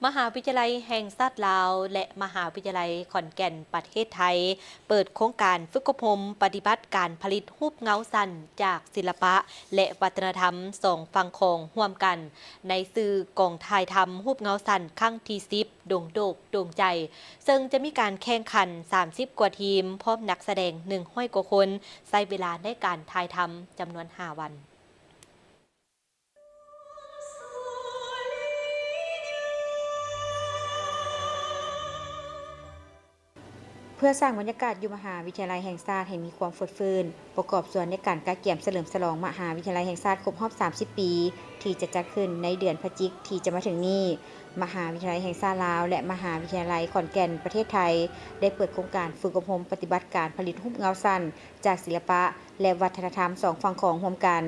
ມະຫາວິທະຍາໄລແຫ່ງຊາດລາວ ແລະ ມະຫາວິທະຍາໄລຂອນແກ່ນປະເທດໄທ ເປີດໂຄງການຝຶກອົບຮົມປະຕິບັດການຜະລິດຮູບເງົາສັ້ນຈາກສິລະປະ ແລະ ວັດທະນະທຳສອງຝັ່ງຂອງຮ່ວມກັນ ໃນຊື່ກອງຖ່າຍທຳຮູບເງົາສັ້ນຄັ້ງທີສິບ ດົງໂດກດົງໃຈ ເຊິ່ງຈະມີການແຂ່ງຂັນສາມສິບກວ່າທີມ ພ້ອມນັກສະແດງໜຶ່ງຮ້ອຍກວ່າຄົນ ໃຊ້ເວລາໃນການຖ່າຍທຳຈຳນວນຫ້າວັນ. ເພື່ອສ້າງບັນຍາກາດຢູ່ມະຫາວິທະຍາໄລແຫ່ງຊາດໃຫ້ມີຄວາມຟົດຟື້ນ, ປະກອບສ່ວນໃນການກະກຽມສະເຫຼີມສະຫຼອງມະຫາວິທະຍາໄລແຫ່ງຊາດຄົບຮອບສາມສິບປີ ທີ່ຈະຈັດຂຶ້ນໃນເດືອນພະຈິກທີ່ຈະມາເຖິງນີ້, ມະຫາວິທະຍາໄລແຫ່ງຊາດລາວ ແລະ ມະຫາວິທະຍາໄລຂອນແກ່ນປະເທດໄທ ໄດ້ເປີດໂຄງການຝຶກອົບຮົມປະຕິບັດການຜະລິດຮູບເງົາສັ້ນ ຈາກສິລະປະ ແລະ ວັດທະນະທຳສອງຝັ່ງຂອງຮ່ວມກັນ,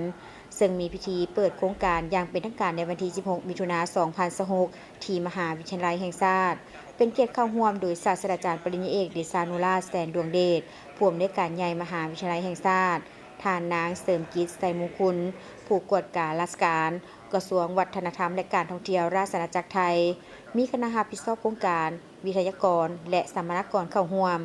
ເຊິ່ງມີພິທີເປີດໂຄງການຢ່າງເປັນທາງການໃນວັນທີສິບຫົກ ມິຖຸນາ ສອງພັນຊາວຫົກ ທີ່ມະຫາວິທະຍາໄລແຫ່ງຊາດ, ເປັນກຽດເຂົ້າຮ່ວມໂດຍສາດສະດາຈານປະລິນຍາເອກ ເດຊານຸລາດ ແສນດວງເດດ ຜູ້ອຳນວຍການໃຫຍ່ມະຫາວິທະຍາໄລແຫ່ງຊາດ, ທ່ານນາງ ເສີມກິດ ໄຊມຸງຄຸນ ຜູ້ກວດກາລາຊະການ ກະຊວງວັດທະນະທຳ ແລະ ການທ່ອງທ່ຽວ ລາຊະອານາຈັກໄທ, ມີຄະນະຮັບຜິດຊອບໂຄງການ, ວິທະຍາກອນ ແລະ ສຳມະນາກອນເຂົ້າຮ່ວມ.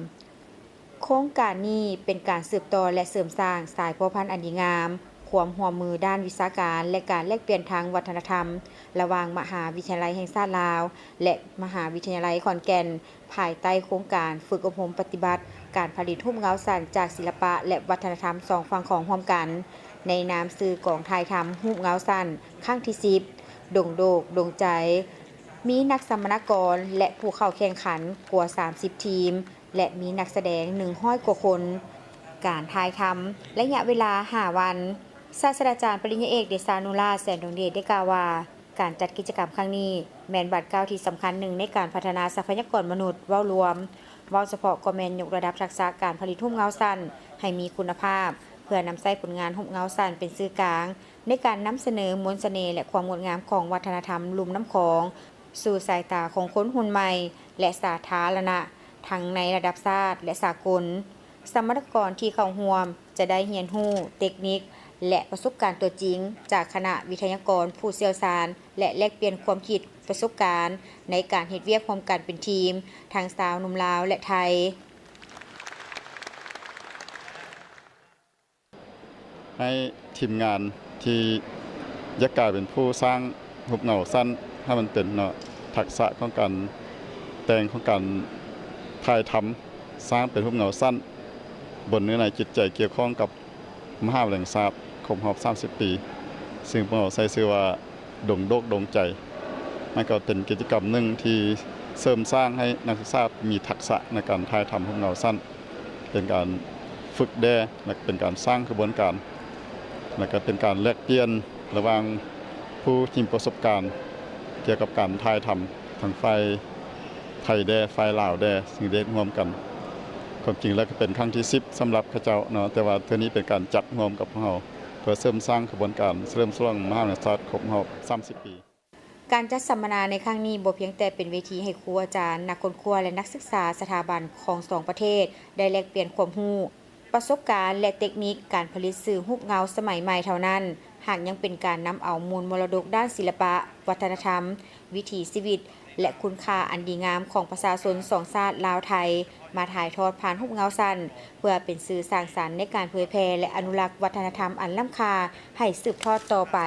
ໂຄງການນີ້ເປັນການສືບຕໍ່ ແລະ ເສີມສ້າງສາຍພົວພັນອັນດີງາມ, ຄວາມຮ່ວມມືດ້ານວິຊາການ ແລະ ການແລກປ່ຽນທາງວັດທະນະທຳ ລະຫວ່າງມະຫາວິທະຍາໄລແຫ່ງຊາດລາວ ແລະ ມະຫາວິທະຍາໄລຂອນແກ່ນ, ພາຍໃຕ້ໂຄງການຝຶກອົບຮົມປະຕິບັດການຜະລິດຮູບເງົາສັ້ນຈາກສິລະປະ ແລະ ວັດທະນະທຳສອງຝັ່ງຂອງຮ່ວມກັນ, ໃນນາມຊື່ກອງຖ່າຍທຳຮູບເງົາສັ້ນຄັ້ງທີສິບ ດົງໂດກດົງໃຈ, ມີນັກສຳມະນາກອນ ແລະ ຜູ້ເຂົ້າແຂ່ງຂັນກວ່າສາມສິບທີມ ແລະ ມີນັກສະແດງໜຶ່ງຮ້ອຍກວ່າຄົນ. ການຖ່າຍທຳໄລຍະເວລາຫ້າວັນ. ສາດສະດາຈານປະລິນຍາເອກ ເດຊານຸລາດ ແສນດວງເດດ ໄດ້ກ່າວວ່າ ການຈັດກິດຈະກຳຄັ້ງນີ້ ແມ່ນບາດກ້າວທີ່ສຳຄັນໜຶ່ງໃນການພັດທະນາຊັບພະຍາກອນມະນຸດເວົ້າລວມ, ເວົ້າສະເພາະກໍແມ່ນຍົກລະດັບທັກສະການຜະລິດຮູບເງົາສັ້ນໃຫ້ມີຄຸນນະພາບ, ເພື່ອນຳໃຊ້ຜົນງານຮູບເງົາສັ້ນເປັນສື່ກາງ ໃນການນຳສະເໜີມວນສະເໜ່ ແລະ ຄວາມງົດງາມຂອງວັດທະນະທຳລຸ່ມນ້ຳຂອງ ສູ່ສາຍຕາຂອງຄົນຮຸ່ນໃໝ່ ແລະ ສາທາລະນະ ທັງໃນລະດັບຊາດ ແລະ ສາກົນ. ສຳມະນາກອນທີ່ເຂົ້າຮ່ວມຈະໄດ້ຮຽນຮູ້ເຕັກນິກ ແລະ ປະສົບການຕົວຈິງຈາກຄະນະວິທະຍາກອນຜູ້ຊ່ຽວຊານ ແລະ ແລກປ່ຽນຄວາມຄິດປະສົບການໃນການເຮັດວຽກຮ່ວມກັນເປັນທີມ ທັງຊາວໜຸ່ມລາວ ແລະ ໄທ. ໃຫ້ທີມງານທີ່ຢາກກາຍເປັນຜູ້ສ້າງຮູບເງົາສັ້ນໃຫ້ມັນເປັນເນາະ ທັກສະຂອງການແຕ່ງ ຂອງການຖ່າຍທຳ ສ້າງເປັນຮູບເງົາສັ້ນ ບົນເນື້ອໃນຈິດໃຈກ່ຽວຂ້ອງກັບມະຫາວິທະຍາໄລແຫ່ງຊາດຄົບຮອບສາມສິບປີ ຊຶ່ງພວກເຮົາໃສ່ຊື່ວ່າ ດົງໂດກດົງໃຈ. ມັນກໍເປັນກິດຈະກຳໜຶ່ງທີ່ເສີມສ້າງໃຫ້ນັກສຶກສາມີທັກສະໃນການຖ່າຍທຳຮູບເງົາສັ້ນ, ເປັນການຝຶກແດ່ ແລະ ເປັນການສ້າງຂະບວນການ ແລະ ກໍເປັນການແລກປ່ຽນລະຫວ່າງຜູ້ທີ່ມີປະສົບການກ່ຽວກັບການຖ່າຍທຳ ທັງຝ່າຍໄທແດ່ ຝ່າຍລາວແດ່ ຊຶ່ງໄດ້ເຮັດຮ່ວມກັນ. ຄວາມຈິງແລ້ວກໍເປັນຄັ້ງທີສິບສຳລັບເຂົາເຈົ້າເນາະ, ແຕ່ວ່າເທື່ອນີ້ເປັນການຈັດຮ່ວມກັບພວກເຮົາ ເພື່ອເສີມສ້າງຂະບວນການສະເຫຼີມສະຫຼອງມະຫາວິທະຍາໄລແຫ່ງຊາດຄົບຮອບສາມສິບປີ. ການຈັດສຳມະນາໃນຄັ້ງນີ້ບໍ່ພຽງແຕ່ເປັນເວທີໃຫ້ຄູອາຈານ, ນັກຄົ້ນຄວ້າ ແລະ ນັກສຶກສາສະຖາບັນຂອງສອງປະເທດໄດ້ແລກປ່ຽນຄວາມຮູ້, ປະສົບການ ແລະ ເຕັກນິກການຜະລິດສື່ຮູບເງົາສະໄໝໃໝ່ເທົ່ານັ້ນ, ຫາກຍັງເປັນການນຳເອົາມູນມໍລະດົກດ້ານສິລະປະ, ວັດທະນະທຳ, ວິຖີຊີວິດ ແລະ ຄຸນຄ່າອັນດີງາມຂອງປະຊາຊົນສອງຊາດລາວ-ໄທ ມາຖ່າຍທອດຜ່ານຮູບເງົາສັ້ນ ເພື່ອເປັນສື່ສ້າງສັນໃນການເຜີຍແຜ່ ແລະ ອະນຸລັກວັດທະນະທຳອັນລ້ຳຄ່າໃຫ້ສືບທອດຕໍ່ໄປ.